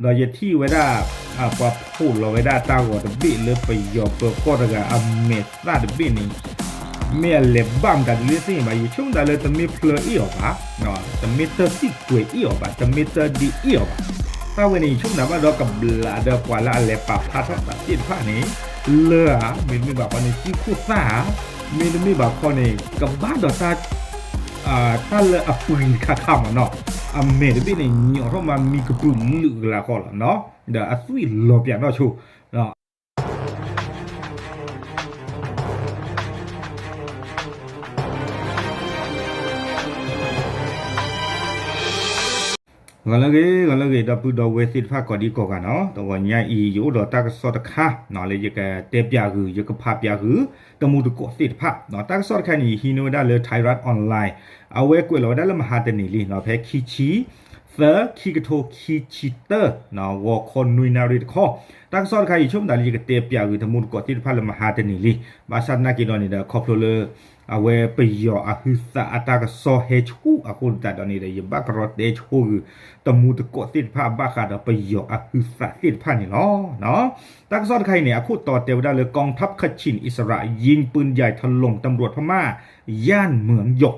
ဒီးယထံၣ်ဝဲဒၣ် ပှၤဖိးလီၤဝဲဒၣ်တၢ်ဂီၤတဘ့ၣ်လၢပယီၤပၢၤကီၢ်တဂၤအမဲာ်သၣ်တဘ့ၣ်န့ၣ် မ့ၢ်အလဲၤဘၣ်မတၤဒ်လဲၣ်သ့ၣ်ညါဘၣ် ယဆိကမိၣ်ဒၣ်လၢတမ့ၢ်ဖျၢၣ်အ့ၣ်အီၤဘၣ်, တမ့ၢ်တၢ်သံကွဲးအ့ၣ်အီၤဘၣ်, တမ့ၢ်တၢ်ဒ့အ့ၣ်အီၤဘၣ်. တၢ်ဝဲန့ၣ် ယဆိကမိၣ်ဒၣ်ဘၣ်ဒီးကဘျးဒီးပှၤလၢအလဲၤပာ်ဖျါထီၣ်သးသ့ၣ်တဖၣ်န့ၣ် လၢဧါ မ့တမ့ၢ်ဘၣ်ခီန့ၣ် စုခိၣ်သၣ်ဧါ, မ့တမ့ၢ်ဘၣ်ခီန့ၣ် ကဘၣ်ဒီး တၢ်လၢအပှ့ၤတခါခါမ့ၢ်နီၤ, အမဲာ်တဘ့ၣ်န့ၣ် ညိးထီၣ်မးမံကပြုၢ်လုာ်ကလးဃီလီၤနီၤ, ဒီးအသွံၣ်လီၤပၠးနီၢ်ဆိ ဂီၤလၢအဂ့ၤ ဂီၤလၢအဂ့ၤ ဒီပုၢ်ဒီဝဲၢ်သ့ၣ်တဖၣ်ကိးဒံကိးဂၤနီၤ, တဂီၤညါအံၤ ယအိၣ်ဒီးတၢ်ကစီၣ်တခါ လၢယကတဲပၠးဂုာ် ယကဖးပၠးဂုာ် တမူတကိးသ့ၣ်တဖၣ်, တၢ်ကစီၣ်တခါန့ၣ် ယဟံးန့ၢ်ဝဲဒၣ်လၢ Thairath Online အဝဲကွဲးလီၤဝဲဒၣ်လၢမဟါတနံၤလံ ဖဲခံဆံသၢ ခံကထိခံဆံတၢ ဂီၤခီနွံနၣ်ရံၣ်တခီ, တၢ်ကစီၣ်တခါအံၤ ယဆိကမိၣ်ဒၣ်လၢယကတဲပၠးဂုာ်တမူတကိးသ့ၣ်တဖၣ်လၢမဟါတနံၤလံ, ဘၣ်ဆၣ်သနာ်က့ဒီးန့ၣ်ဒီး ခီဖျိလၢ အဝဲပယီၤအဟုးသးအတၢ်ကစီၣ်ဟဲဆူအဃိသတးဒီးန့ၣ်ဒီး ယဘၣ်ကရီတဲဆိဂုာ် တမူတကိးသ့ၣ်တဖၣ်ဘၣ်ဃးဒီးပယီၤအဟုးသးသ့ၣ်တဖၣ်န့ၣ်လီၤ. တၢ်ကစီၣ်တခါအံၤန့ၣ် အခိၣ်တီတဲဝဲဒၣ်လၢ กองทัพคาชินอิสระยิงปืนใหญ่ถล่มตำรวจพม่าย่านเมืองหยก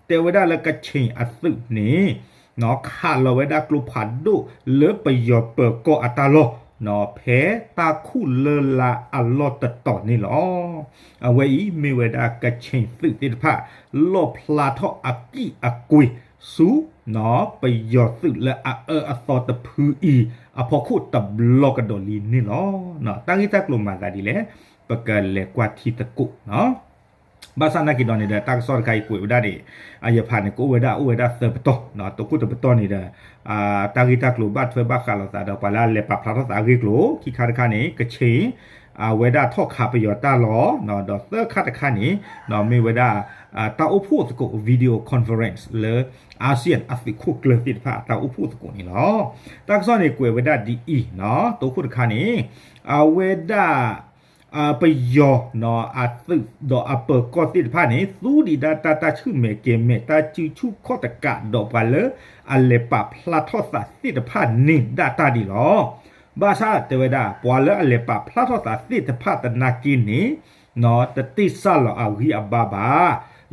တဲဝဲဒၣ်လၢ ကခ့ၣ်အသုးန့ၣ် ခးလီၤဝဲဒၣ်ကျိဖးဒိၣ်လၢပယီၤပၢၤကီၢ်အတၢ်လီၢ် ဖဲတၢ်ခူၣ်လၢလါအလီၢ်တတီၤန့ၣ်လီၤ. အဝဲအံၤမ့ၢ်ဝဲဒၣ်ကခ့ၣ်သုးသ့ၣ်တဖၣ် လီၣ်ဖျါထီၣ်အကံၢ်အကွ့ၤဆူ ပယီၤသုးလၢအအၢအသီတဖုအံၤ အဖီခိၣ်တဘျီကဒီးလံန့ၣ်လီၤ. တၢ်ဂ့ၢ်တၢ်ကျိၤမၤသးဒ်လဲၣ် ပကလဲၤကွၢ်ထံသကိး ဘၣ်ဆၣ်သနာ်က့ဒီးန့ၣ်ဒီး တၢ်ကစီၣ်တခါအံၤကွဲးဝဲဒၣ်န့ၣ် အယဖးန့ၣ် ကအိၣ်ဝဲဒၣ် အိၣ်ဝဲဒၣ်သၢပတီၢ်, တခိၣ်တပတီၢ်န့ၣ်ဒီး တၢ်ဂ့ၢ်တၢ်ကျိၤဘၣ်ထွဲဘၣ်ဃးလိာ်သးဒီး ပှၤလၢအလဲၤပာ်ဖျါထီၣ်သးအဂ့ၢ်အကျိၤ, ခံခါတခါန့ၣ် ကခ့ၣ် အဝဲဒၣ်ထီၣ်ခးပယီၤတၢ်လီၢ်, ဒီးသၢခါတခါန့ၣ် မ့ၢ်ဝဲဒၣ် တၢ်အိၣ်ဖှိၣ်သကိး video conference လၢ ASEAN အသုးခိၣ်ကျၢၢ်သ့ၣ်တဖၣ်အတၢ်အိၣ်ဖှိၣ်သကိးန့ၣ်လီၤ. တၢ်ကစီၣ်န့ၣ်ကွဲးဝဲဒၣ်ဒ်အံၤ, တခိၣ်တခါန့ၣ် အဝဲဒၣ် ပယီၤအသုးဒီးအပၢၤကီၢ်သ့ၣ်တဖၣ်န့ၣ် သူဒံးဒၣ်တၢ်တၢ်ဆူၣ်မဲာ်ကဲၤမဲာ် တၢ်စုဆူၣ်ခီၣ်တကးဒီးပှၤလၢအလဲၤပာ်ဖျါထီၣ်သးသ့ၣ်တဖၣ်န့ၣ်ဒၣ်တၢ်ဒ်လီၤ. ဘၣ်ဆၣ်တဲဝဲဒၣ် ပှၤလၢအလဲၤပာ်ဖျါထီၣ်သးသ့ၣ်တဖၣ်သနာ်က့န့ၣ် တတ့ၢ်စၢ်လီၤအဂံၢ်အဘါဘၣ်.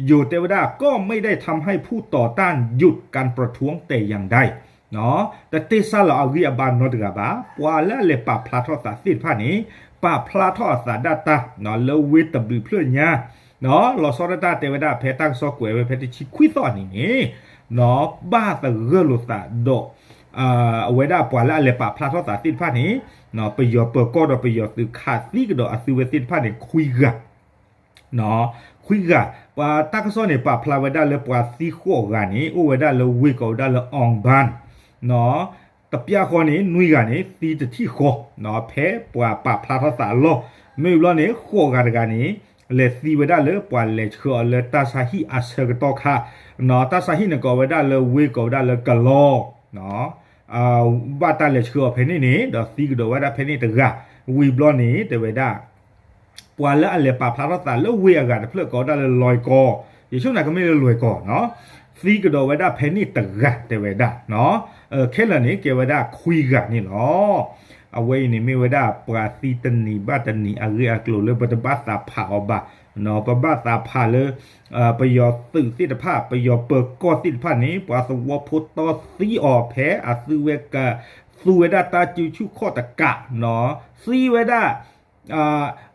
ယိၤတဲဝဲဒၣ် ก็ไม่ได้ทำให้ผู้ต่อต้านหยุดการประท้วงแต่อย่างใด တတ့ၢ်စၢ်လီၤအဂံၢ်အဘါနီတဂၤဘၣ်. ပှၤလၢအလဲၤပာ်ဖျါထီၣ်သးသ့ၣ်တဖၣ်န့ၣ် ပာ်ဖျါထီၣ်အသးဒၣ်တၢ် လၢဝ့ၢ်တဘျုးဖျၢၣ်ညါ လီၤဆီဒၣ်တၢ်တဲဝဲဒၣ် ဖဲတၢ်ကစီၣ်ကွဲးဝဲဖဲတဆံခွံသီအနံၤန့ၣ် ဘၣ်သဂၢၢ်လိာ်သးဒီး အဝဲဒၣ်ပှၤလၢအလဲၤပာ်ဖျါထီၣ်သးသ့ၣ်တဖၣ်န့ၣ် ပယီၤပၢၤကီၢ်ဒီးပယီၤသုးခးသံကဒီးအသုဝဲသ့ၣ်တဖၣ်န့ၣ် ခွံဂၤ ခွံဂၤ, ပှၤတၢ်ကစီၣ်န့ၣ် ပာ်ဖျါဝဲဒၣ်လၢပှၤသံဃိးဂၤန့ၣ် အိၣ်ဝဲဒၣ်လၢဝ့ၢ်ကိးဝဲဒၣ်လၢ အောင်ပန်း တပျၢ်ဃီန့ၣ် နွံဂၤန့ၣ် သံတထံၣ်ဃီ ဖဲပှၤပာ်ဖျါထီၣ်သးအလီၢ်, မ့ၢ်ဘျီန့ၣ် ဃိးဂၤတဂၤန့ၣ် လဲၤသံဝဲဒၣ်လၢပှၤလဲၤဆှၢအီၤလၢတၢ်ဆါဟံၣ်အဆၢကတီၢ်ခါ, တၢ်ဆါဟံၣ်န့ၣ်ကိးဝဲဒၣ်လၢဝ့ၢ်ကိးဝဲဒၣ်လၢကလီ ဘၣ်တၢ်လဲၤဆှၢအီၤဖဲန့ၣ်န့ၣ် ဒီးသံကဒီးဝဲဒၣ်ဖဲန့ၣ်တဂၤ, ဝံၤဘျီန့ၣ် တဲဝဲဒၣ် ပှၤလၢအလဲၤပာ်ဖျါထီၣ်သးလၢဝ့ၢ်အဂၤတဖျၢၣ်ကိးဝဲဒၣ်လၢလွဲၢ်ကီၢ်, ယဆိကမိၣ်ကမ့ၢ်လၢလွဲၢ်ကီၢ်နီၤ, သံကဒီးဝဲဒၣ်ဖဲန့ၣ်တဂၤတဲဝဲဒၣ်, ခဲလၢာ်န့ၣ် ကဲဝဲဒၣ်ခွံဂၤန့ၣ်လီၤ. အဝဲအံၤန့ၣ်မ့ၢ်ဝဲဒၣ်ပှၤသံတနံၤဘၣ်တနံၤအဂ့ၢ်အကျိၤလၢပတဘၣ်သးဖးအီၤဘၣ်, ပဘၣ်သးဖးလၢ ပယီၤသုးသ့ၣ်တဖၣ် ပယီၤပၢၤကီၢ်သ့ၣ်တဖၣ်န့ၣ် ပှၤသဝီဖိတီသံအီၤဖဲအသုဝဲက သူဝဲဒၣ်တၢ်စုဆူၣ်ခီၣ်တကး, သံဝဲဒၣ်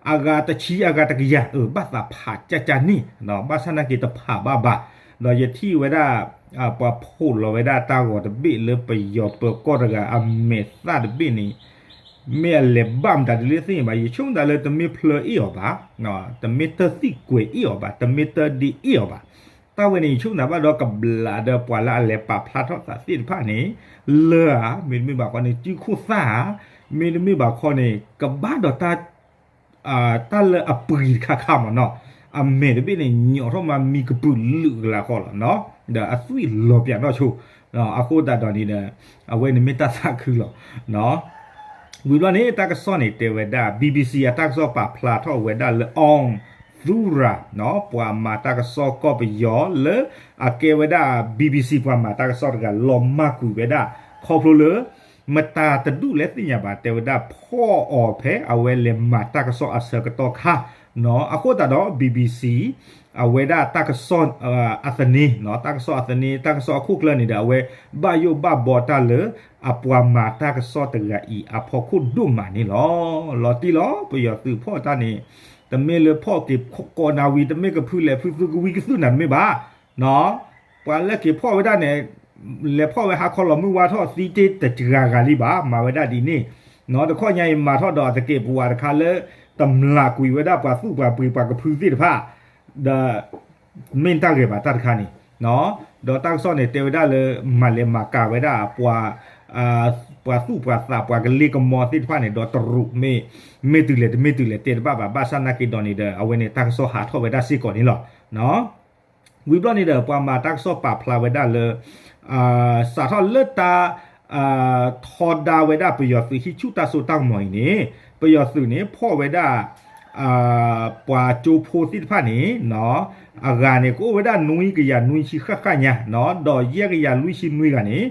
အဂၤတဆံအဂၤတကယၤ ဘၣ်သးဖးကၢ်ကၢ်န့ၣ် ဘၣ်ဆၣ်သနာ်က့တဖးဘၣ်ဘၣ်, ဒီးယထံၣ်ဝဲဒၣ် ပှၤဖိးလီၤဝဲဒၣ်တၢ်ဂီၤတဘ့ၣ်လၢပယီၤပၢၤကီၢ်တဂၤအမဲာ်သၣ်တဘ့ၣ်န့ၣ် မ့ၢ်အလဲၤဘၣ်မတၤဒ်လဲၣ်သ့ၣ်ညါဘၣ်, ယဆိကမိၣ်ဒၣ်လၢတမ့ၢ်ဖျၢၣ်အ့ၣ်အီၤဘၣ်, တမ့ၢ်တၢ်သံကွဲးအ့ၣ်အီၤဘၣ်, တမ့ၢ်တၢ်ဒ့အ့ၣ်အီၤဘၣ်. တၢ်ဝဲန့ၣ် ယဆိကမိၣ်ဒၣ်ဘၣ်ဒီးကဘျးဒီးပှၤလၢအလဲၤပာ်ဖျါထီၣ်သးသ့ၣ်တဖၣ်န့ၣ် လၢဧါ မ့တမ့ၢ်ဘၣ်ခီန့ၣ် စုခိၣ်သၣ်ဧါ, မ့တမ့ၢ်ဘၣ်ခီန့ၣ် ကဘၣ်ဒီးတၢ် တၢ်လၢအပှ့ၤတခါခါမ့ၢ်နီၤ, အမဲာ်တဘ့ၣ်န့ၣ် ညိးထီၣ်မးမံကပြုၢ်လုာ်ကလးဃီလီၤ, ဒီးအသွံၣ်လီၤပၠးနီၢ်ဆိ, အဃိသတးဒီးန့ၣ်ဒီး အဝဲန့ၣ်မ့ၢ်တၢ်သးခုလီၤ. ဝံၤဘျီန့ၣ် တၢ်ကစီၣ်န့ၣ်တဲဝဲဒၣ် BBC အတၢ်ကစီၣ်ပာ်ဖျါထီၣ်ဝဲဒၣ်လၢ အောင်သူရၤ ပှၤမၤတၢ်ကစီၣ်ကီၢ်ပယီၤလၢ အကဲဝဲဒၣ် BBC ပှၤမၤတၢ်ကစီၣ်တဂၤ လီၤမၢ်ကွံာ်ဝဲဒၣ် ခီဖျိလၢ မတၤတဒူၣ်လဲၣ်သ့ၣ်ညါဘၣ် တဲဝဲဒၣ်ဖီၣ်အီၤဖဲအဝဲလဲၤမၤတၢ်ကစီၣ်အဆၢကတီၢ်ခါ, အဃိသတးဒီး BBC အဝဲဒၣ်တၢ်ကစီၣ်အသန့, တၢ်ကစီၣ်အသန့ တၢ်ကစီၣ်အခိၣ်ကျၢၢ်န့ၣ်ဒီး အဝဲဘၣ်ယိၣ်ဘၣ်ဘီတၢ်လၢ အပှၤမၤတၢ်ကစီၣ်တဂၤအံၤအဖီခိၣ်ဒိၣ်မးန့ၣ်လီၤ. လီၤတံၢ်လီၤ ပယီၤသုးဖီၣ်တၢ်န့ၣ် တမ့ၢ်လၢဖီၣ်က့ၤကိးနၤဝံၤ တမ့ၢ်ကဖုလဲၤဖုသုကဝံကသုးနၤတမ့ၢ်ဘၣ် ပှၤလၢက့ၤဖီၣ်ဝဲဒၣ်န့ၣ် လဲၤဖီၣ်ဝဲဟါခီလီၤမုၢ်ဝါထီၣ်သံတ့ၢ်တစှၤဂၤလံဘၣ် မၤဝဲဒၣ်ဒ်န့ၣ်, တခီညါအံၤမၤထီၣ်ဒီးအသကဲးပဝးတခါလၢ တမျးကွံာ်ဝဲဒၣ်ပှၤသူၣ်ပှၤပှ့ၤပှၤကဖုသ့ၣ်တဖၣ်, ဒီး မ့ၢ်တၢ်ဂ့ၤဘၣ်တၢ်တခါန့ၣ်, ဒီးတၢ်ကစီၣ်န့ၣ် တဲဝဲဒၣ်လၢ မၤလဲၤမၤကၤဝဲဒၣ် ပှၤသူၣ်ပှၤသးပှၤကလ့ကမီသ့ၣ်တဖၣ်န့ၣ် ဒီးတရူးမ့ၢ် မ့ၢ်တုၤလဲၣ်တမ့ၢ်တုၤလဲၣ်တဲတဘၣ်ဘၣ် ဘၣ်ဆၣ်နာ်က့ၤဒီးန့ၣ်ဒီး အဝဲန့ၣ်တၢ်ကစီၣ်ဟးထီၣ်ဝဲဒၣ်စ့ၢ်ကီးန့ၣ်လီၤ. ဝံၤဘျီန့ၣ်ဒီး ပှၤမၤတၢ်ကစီၣ်ပာ်ဖျါဝဲဒၣ်လၢ စးထီၣ်လၢတၢ် ထီဒါဝဲဒၣ်ပယီၤသုးဟံးဆူၣ်တၢ်စိတၢ်ကမီၤအံၤန့ၣ် ပယီၤသုးန့ၣ်ဖီၣ်ဝဲဒၣ် ပှၤကၠိဖိသ့ၣ်တဖၣ်န့ၣ် အဂၤန့ၣ် ကအိၣ်ဝဲဒၣ်နွံကယၤနွံဆံဃၣ်ဃၣ်ညါ ဒီးယဲၢ်ကယၤလွံၢ်ဆံနွံဂၤန့ၣ်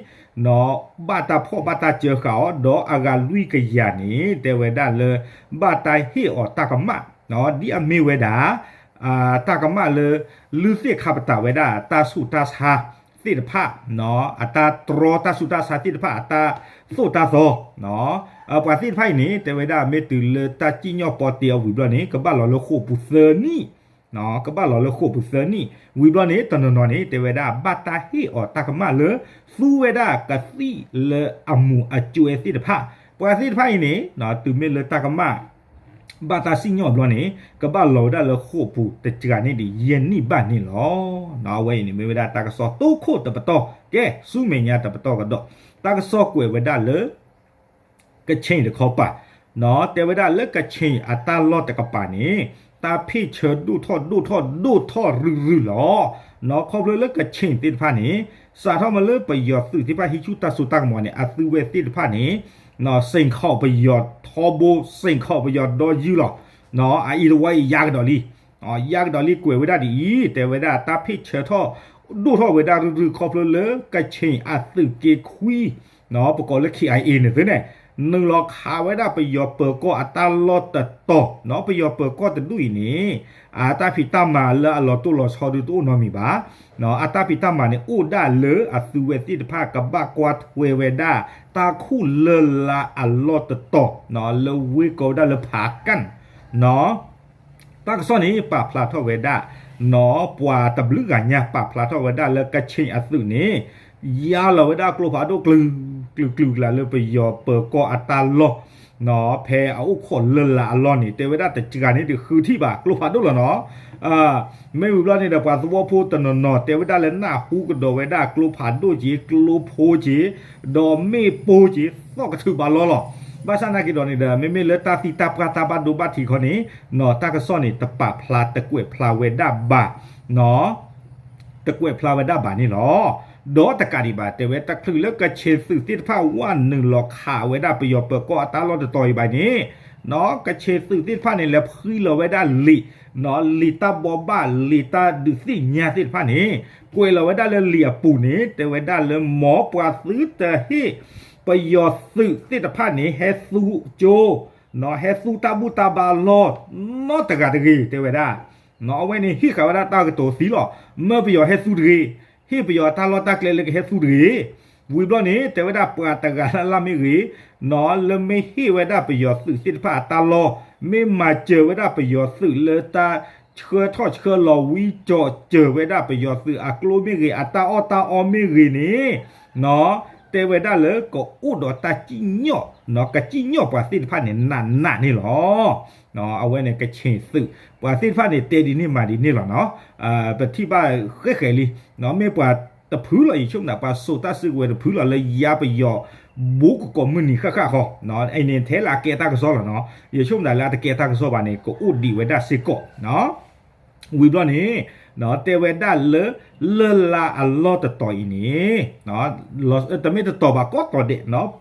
ဘၣ်တၢ်ဖီၣ်ဘၣ်တၢ်စၢဃာ်အီၤ ဒီးအဂၤလွံၢ်ကယၤန့ၣ် တဲဝဲဒၣ်လၢ ဘၣ်တၢ်ဟ့ၣ်အီၤတၢ်ကမၣ် ဒ်အမ့ၢ်ဝဲဒၣ် တၢ်ကမၣ်လၢ လုၢ်သ့ၣ်ခါပတာ်ဝဲဒၣ် တၢ်ဆူးတၢ်ဆါသ့ၣ်တဖၣ် အတၢ်တြီတၢ်ဆူးတၢ်ဆါသ့ၣ်တဖၣ် အတၢ်သိၣ်တၢ်သီ ပှၤသ့ၣ်တဖၣ်အံၤန့ၣ် တဲဝဲဒၣ်မ့ၢ်တုၤလၢတၢ်စံၣ်ညီၣ်ပီတ့အီၤဝံၤဘျီန့ၣ် ကဘၣ်လီၤလၢဃိာ်ပူၤသၢနံၣ် ကဘၣ်လီၤလၢဃိာ်ပူၤသၢနံၣ် ဝံၤဘျီန့ၣ် တနီၤနီၤန့ၣ် တဲဝဲဒၣ်ဘၣ်တၢ်ဟ့ၣ်အီၤတၢ်ကမၣ်လၢ သူဝဲဒၣ်ကသံၣ်လၢအမူးအကွဲသ့ၣ်တဖၣ် ပှၤသ့ၣ်တဖၣ်အံၤန့ၣ် တုၤမ့ၢ်လၢတၢ်ကမၣ် ဘၣ်တၢ်စံၣ်ညီၣ်ဘျီန့ၣ် ကဘၣ်လီၤဝဲဒၣ်လၢဃိာ်ပူၤတစှၤန့ၣ်ဒံးယဲၢ်နံၣ်ဘၣ်န့ၣ်လီၤ. အဝဲအံၤန့ၣ်မ့ၢ်ဝဲဒၣ်တၢ်ကစီၣ်တိခိၣ်တပတီၢ် ကဲ ဆူမဲာ်ညါတပတီၢ်ကဒီး တၢ်ကစီၣ်ကွဲးဝဲဒၣ်လၢ ကခ့ၣ်တခီပၤ တဲဝဲဒၣ်လၢကခ့ၣ်အတၢ်လီၢ်တကပၤန့ၣ် တၢ်ဖ့ၣ်ဆၢဒိၣ်ထီၣ်ဒိၣ်ထီၣ်ဒိၣ်ထီၣ်ရုၢ်ရုၢ်လီၤ. ခီဖျိလၢကခ့ၣ်သ့ၣ်တဖၣ်န့ၣ် စးထီၣ်မ့ၢ်လၢပယီၤသုးသ့ၣ်တဖၣ်ဟံးဆူၣ်တၢ်စိတၢ်ကမီၤန့ၣ် အသုဝဲသ့ၣ်တဖၣ်န့ၣ် စ့ၣ်ခီၣ်ပယီၤထီဘိ စ့ၣ်ခီၣ်ပယီၤဒီယုၢ်လီၤ. အအံၤတဝီအံၤယါကဒီးလံ ယါကဒီးလံကွဲးဝဲဒၣ်ဒ်အံၤ တဲဝဲဒၣ်တၢ်ဖ့ၣ်ဆၢထီၣ် ဒိၣ်ထီၣ်ဝဲဒၣ်ရုၢ်ရုၢ်ခီဖျိလၢကခ့ၣ်အသုးက့ခွံ ပကိးလၢ K I A န့ၣ်သ့န့ၣ် နုာ်လီၤခးဝဲဒၣ်ပယီၤပၢၤကီၢ်အတၢ်လီၢ်တတီၤ ပယီၤပၢၤကီၢ်တဒူၣ်အံၤန့ၣ် အတၢ်ဖံးတၢ်မၤလၢအလီၤတိၢ်လီၤဆီဒုတအိၣ်နီတမံၤဘၣ် အတၢ်ဖံးတၢ်မၤန့ၣ်အိၣ်ဒၣ်လၢအသုဝဲသ့ၣ်တဖၣ်ကဘၣ်ကွၢ်ထွဲဝဲဒၣ် တၢ်ခူၣ်လၢ်လၢ်အလီၢ်တတီၤ လၢဝ့ၢ်ကိးဝဲဒၣ်လၢဖးကၣ် တၢ်ကစီၣ်န့ၣ် ပာ်ဖျါထီၣ်ဝဲဒၣ် ပှၤတဘျုးဂၤညါ ပာ်ဖျါထီၣ်ဝဲဒၣ်လၢကခ့ၣ်အသုးန့ၣ် ယါလီၤဝဲဒၣ်ကျိဖးဒိၣ်ကျုၤကျုၤကျုၤကျုၤလၢပယီၤပၢၤကီၢ်အတၢ်လီၢ် ဖဲအအိၣ်ခိးလၢ်လၢ်အလီၢ်န့ၣ် တဲဝဲဒၣ်တစှၤန့ၣ်ဒုးဃုထံၣ်ဘၣ်ကျိဖးဒိၣ်လီၤနီၤ မ့ၢ်ဝံၤဘျီန့ၣ်ဒီး ပှၤသဝီဖိတနီၤနီၤတဲဝဲဒၣ်လၢနၢ်ဟူကဒီးဝဲဒၣ်ကျိဖးဒိၣ်က့ၤ ကျိဖိက့ၤ ဒီးမ့ၣ်ပိက့ၤ သီၣ်ကထုးဘၣ်လီၢ်လီၤ. ဘၣ်ဆၣ်နာ်က့ၤဒီးန့ၣ်ဒီး မ့မ့ၢ်လၢတၢ်သံတၢ်ပှၢ်တၢ်ဘၣ်ဒိဘၣ်ထံးခီန့ၣ် နီၤတၢ်ကစီၣ်န့ၣ် တပာ်ဖျါတကွဲးဖျါဝဲဒၣ်ဘၣ် တကွဲးဖျါဝဲဒၣ်ဘၣ်န့ၣ်လီၤ. ဒီးတကးဒံးဘၣ် တဲဝဲတချုးလၢကခ့ၣ်သုးသ့ၣ်တဖၣ်ဝဲနုာ်လီၤခးဝဲဒၣ်ပယီၤပၢၤကီၢ်အတၢ်လီၢ်တတီၤအံၤဘၣ်န့ၣ် ကခ့ၣ်သုးသ့ၣ်တဖၣ်န့ၣ် လဲၤဖှံလီၤဝဲဒၣ်လံာ် လံာ်တၢ်ဘိးဘၣ် လံာ်တၢ်ဒုးသ့ၣ်ညါသ့ၣ်တဖၣ်န့ၣ် ကွဲးလီၤဝဲဒၣ်လၢလံာ်အပူၤန့ၣ် တဲဝဲဒၣ်လၢမ်ပှၤသုတဟ့ၣ် ပယီၤသုးသ့ၣ်တဖၣ်န့ၣ် ဟဲသူကၠိ ဟဲသူတၢ်ဘူၣ်တၢ်ဘါလီၢ် နီတဂၤတဂ့ၤ တဲဝဲဒၣ် အဝဲန့ၣ်ဟ့ၣ်ဃာ်ဝဲဒၣ်တၢ်ကတိၤသံလီၤ. မၢပယီၤဟဲသူတဂ့ၤ, ဟ့ၣ်ပယီၤတၢ်လီၢ်တၢ်ကျဲလၢကဟဲသူတဂ့ၤ. ဝံၤဘျီန့ၣ် တဲဝဲဒၣ်ပှၤတဂၤလၢ်လၢ်မ့ၢ်ဂ့ၤ, လၢမ့ၢ်ဟ့ၣ်ဝဲဒၣ်ပယီၤသုးသ့ၣ်တဖၣ်အတၢ်လီၢ်, မ့ၢ်မၤစၢၤဝဲဒၣ်ပယီၤသုးလၢတၢ်ဆှၢထီၣ်ဆှၢလီၤဝံၤ ကၠီၣ်စၢၤဝဲဒၣ်ပယီၤသုးအကျိမ့ၢ်ဂ့ၤ, အတၢ်အီၣ်တၢ်အီမ့ၢ်ဂ့ၤန့ၣ် တဲဝဲဒၣ်လၢကအိၣ်ဒီးတၢ်စံၣ်ညီၣ်, ကစံၣ်ညီၣ်ပှၤသ့ၣ်တဖၣ်န့ၣ် နးနးန့ၣ်လီၤ. အဝဲန့ၣ်ကခ့ၣ်သုး ပှၤသ့ၣ်တဖၣ်န့ၣ် တဲဒ်န့ၣ်မၤဒ်န့ၣ်လီၤနီၤ. ပထံၣ်ဘၣ်ဃဲဃဲလံ, မ့ၢ်ပှၤတဖုလီၤ ယဆိကမိၣ် ပှၤစိာ်တၢ်စုကဝဲၤတဖုလီၤ လၢယါပယီၤဘူးကကိးမုၢ်နံၤဃၣ်ဃၣ်ဃီ, အန့ၣ်ထဲလၢအကဲတၢ်ကစီၣ်လီၤနီၤ. ယဆိကမိၣ်ဒၣ်လၢအတကဲတၢ်ကစီၣ်ဘၣ်န့ၣ် ကအိၣ်ဒံးဝဲဒၣ်စ့ၢ်ကီး ဝံၤဘျီန့ၣ် တဲဝဲဒၣ်လၢ လၢၢ်လါအလီၢ်တတီၤအံၤန့ၣ် တမ့ၢ်တတီၤဘၣ် ကိးတီၤဒဲး,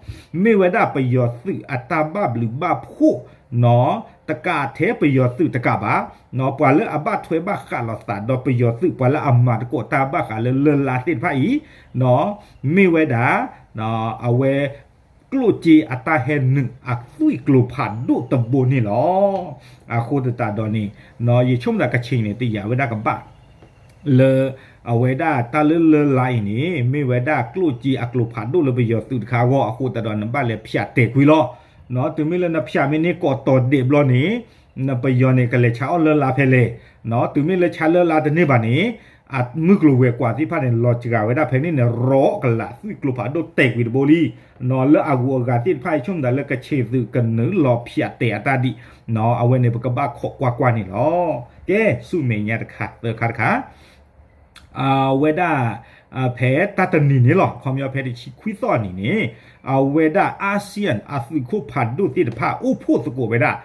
မ့ၢ်ဝဲဒၣ်ပယီၤသုးအတၢ်ဘၣ်ဘျုးဘၣ်ဖှိၣ်နီၤ, တကးထဲပယီၤသုးတကးဘၣ်, ပှၤလၢအဘၣ်ထွဲဘၣ်ဃးလိာ်သးဒီးပယီၤသုး ပှၤလၢအမၤသကိးတၢ်ဘၣ်ဃးလၢလၢၢ်လါသ့ၣ်တဖၣ်အံၤ မ့ၢ်ဝဲဒၣ် အဝဲ ကျိၣ်စ့အတၢ်ဟဲနုာ်အသွံၣ်ကျိၤဖးဒိၣ်တဘိန့ၣ်လီၤ. အဃိသတးဒီးန့ၣ် ယဆိကမိၣ်သးကခ့ၣ်န့ၣ် တယာ်ဝဲဒၣ်ကဘၣ် လၢ အဝဲဒၣ်တၢ်လၢလၢလါအံၤန့ၣ် မ့ၢ်ဝဲဒၣ်ကျိၣ်စ့အကျိၤဖးဒိၣ်လၢပယီၤသုးတခါအဂီၢ် အဃိသတးဒီးနဘၣ်လဲၤဖၠးတဲာ်ကွံာ်လီၤ. တုၤမ့ၢ်လၢနဖၠးမ့ၢ်န့ၢ်ကိးတီၤဒဲးဘျီန့ၣ် နပယီၤန့ၣ် ကလဲၤဆါအီၣ်လၢလါဖဲလဲၣ်, တုၤမ့ၢ်လၢဆါလၢလါတန့ၢ်ဘၣ်န့ၣ် အမုၢ်ကျိၤဝဲၤကွာ်သ့ၣ်တဖၣ်န့ၣ် လီၤစှၤဝဲဒၣ်ဖဲန့ၣ်န့ၣ် ရီကလးသွံၣ်ကျိၤဖးဒိၣ်တဲာ်ကွံာ်တဘိလံ. လၢအဂုၤအဂၤသ့ၣ်တဖၣ် ယဆိကမိၣ်သးလၢကခ့ၣ်သုးကနုာ်လီၤဖၠးတဲာ်အတၢ်ဒံး အဝဲန့ၣ် ပကဘၣ်ခိးကွၢ်ကွၢ်န့ၣ်လီၤ. ကဲ ဆူမဲာ်ညါတခါ သၢခါတခါ အဝဲဒၣ် ဖဲတၢ်တနံၤန့ၣ်လီၤ ခီပညီဖဲတဆံခွံသီအနံၤန့ၣ် အဝဲဒၣ် ASEAN အသုးခိၣ်ဖးဒိၣ်သ့ၣ်တဖၣ် အိၣ်ဖှိၣ်သကိးဝဲဒၣ်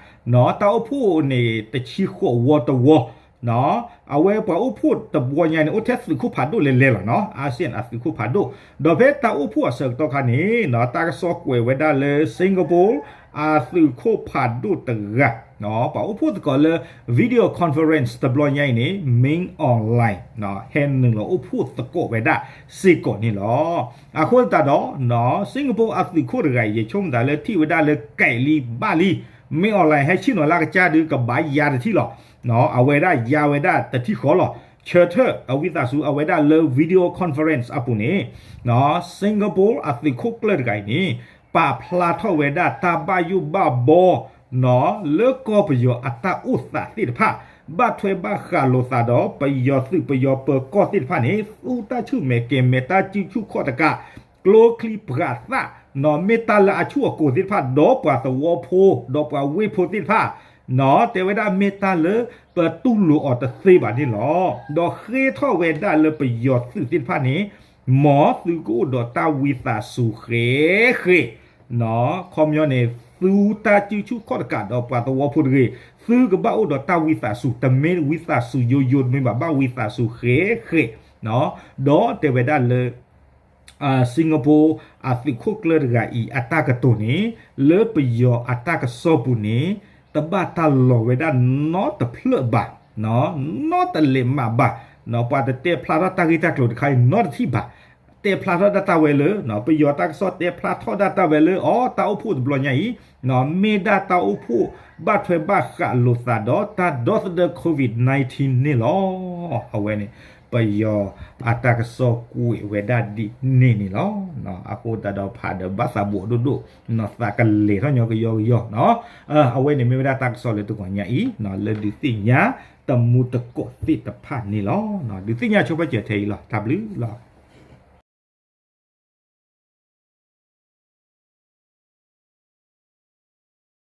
တၢ်အိၣ်ဖှိၣ်န့ၣ် တဆံဃိးဝီတဝီ အဝဲပှၤအိၣ်ဖှိၣ်တဝီညါန့ၣ် အိၣ်ထဲသုးခိၣ်ဖးဒိၣ်လဲၤလဲၤလီၤနီၤ ASEAN အသုးခိၣ်ဖးဒိၣ် ဒီးဖဲတၢ်အိၣ်ဖှိၣ်အဆၢကတီၢ်ခါန့ၣ် တၢ်ကစီၣ်ကွဲးဝဲဒၣ်လၢ Singapore အသုးခိၣ်ဖးဒိၣ်တဂၤ ပှၤအိၣ်ဖှိၣ်သကိးလၢ video conference တဘျီညါအံၤန့ၣ် Min Aung Hlaing ဟဲနုာ်လီၤအိၣ်ဖှိၣ်သကိးဝဲဒၣ်စ့ၢ်ကီးန့ၣ်လီၤ. အဃိသတးဒီး Singapore အသုးခိၣ်တဂၤအံၤ ယဆိကမိၣ်သးလၢထံၣ်ဝဲဒၣ်လၢကဲးလံဘၣ်လံ Min Aung Hlaing ဟဲဆ့ၣ်နီၤလၢကစၢ်ဒုး ကဘၣ်ယါတထံၣ်လီၤ. အဝဲဒၣ်ယါဝဲဒၣ်တထံၣ်ဃီလီၤ. ဆၢထၢၣ်အဝံသးစူၤ အဝဲဒၣ်လၢ video conference အပူၤန့ၣ် Singapore အသုးခိၣ်ကျၢၢ်တဂၤအံၤန့ၣ် ပာ်ဖျါထီၣ်ဝဲဒၣ်တၢ်ဘၣ်ယိၣ်ဘၣ်ဘီ လၢကီၢ်ပယီၤအတၢ်အိၣ်သးသ့ၣ်တဖၣ် ဘၣ်ထွဲဘၣ်ဃးလိာ်သးဒီး ပယီၤသုးပယီၤပၢၤကီၢ်သ့ၣ်တဖၣ်န့ၣ် သူတၢ်ဆူၣ်မဲာ်ကဲၤမဲာ် တၢ်စုဆူၣ်ခီၣ်တကး ကျိချံပှၤသၣ် မ့ၢ်တၢ်လၢအဆူၣ်အကိၤသ့ၣ်တဖၣ် ဒီးပှၤသဝီဖိ ဒီးပှၤဝ့ၢ်ဖိသ့ၣ်တဖၣ် တဲဝဲဒၣ်မ့ၢ်တၢ်လၢပတူၢ်လိာ်အီၤတသ့ဘၣ်န့ၣ်လီၤ. ဒီးဃ့ထီၣ်ဝဲဒၣ်လၢပယီၤသုးသ့ၣ်တဖၣ်န့ၣ် မ်သုကအိၣ်ဒီးတၢ်ဝံသးစူၤဃဲးဃဲး ခီပညီန့ၣ် သုတၢ်စုဆူၣ်ခီၣ်တကးဒီးပှၤသဝီဖိတဂ့ၤ သုကဘၣ်အိၣ်ဒီးတၢ်ဝံသးစူၤ တမ့ၢ်ဝံသးစူၤယိယိတမ့ၢ်ဘၣ် ဘၣ်ဝံသးစူၤဃဲးဃဲး ဒီးတဲဝဲဒၣ်လၢ Singapore အသုးခိၣ်ကျၢၢ်တဂၤအံၤ အတၢ်ကတိၤန့ၣ် လၢပယီၤအတၢ်ကစီၣ်ပူၤန့ၣ် တဘၣ်တၢ်လီၤဝဲဒၣ်နီတဖျၢၣ်ဘၣ်, နီတလဲးမးဘၣ်, ပှၤတတဲဖျါထီၣ်တၢ်ဂ့ၢ်တၢ်ကျိၤတခါအံၤနီတထံၣ်ဘၣ်, တဲဖျါထီၣ်ဒၣ်တၢ်ဝဲလၢ ပယီၤတၢ်ကစီၣ်တဲဖျါထီၣ်ဒၣ်တၢ်ဝဲလၢ အီ တၢ်အိၣ်ဖှိၣ်တဘျီညါအံၤ မ့ၢ်ဒၣ်တၢ်အိၣ်ဖှိၣ်ဘၣ်ထွဲဘၣ်ဃးလိာ်သးဒီးတၢ်ဒီသဒၢ COVID nineteen န့ၣ်လီၤ. အဝဲန့ၣ် ပယီၤအတၢ်ကစီၣ်ကွဲးဝဲဒၣ်ဒ်န့ၣ်န့ၣ်လီၤ. အဃိသတးဒီးဖးဒီးဘၣ်သးဘိးဒိၣ်ဒိၣ်, သးကလဲၤထီၣ်ညီကယီကယီ, အဝဲန့ၣ်မ့ၢ်ဝဲဒၣ်တၢ်ကစီၣ်လၢတဂီၤညါအံၤ လၢဒုးသ့ၣ်ညါတမူတကိးသ့ၣ်တဖၣ်န့ၣ်လီၤ. ဒုးသ့ၣ်ညါဆိပာ်စၢၤထဲအံၤလီၤ. တၢ်ဘျုးလီၤ.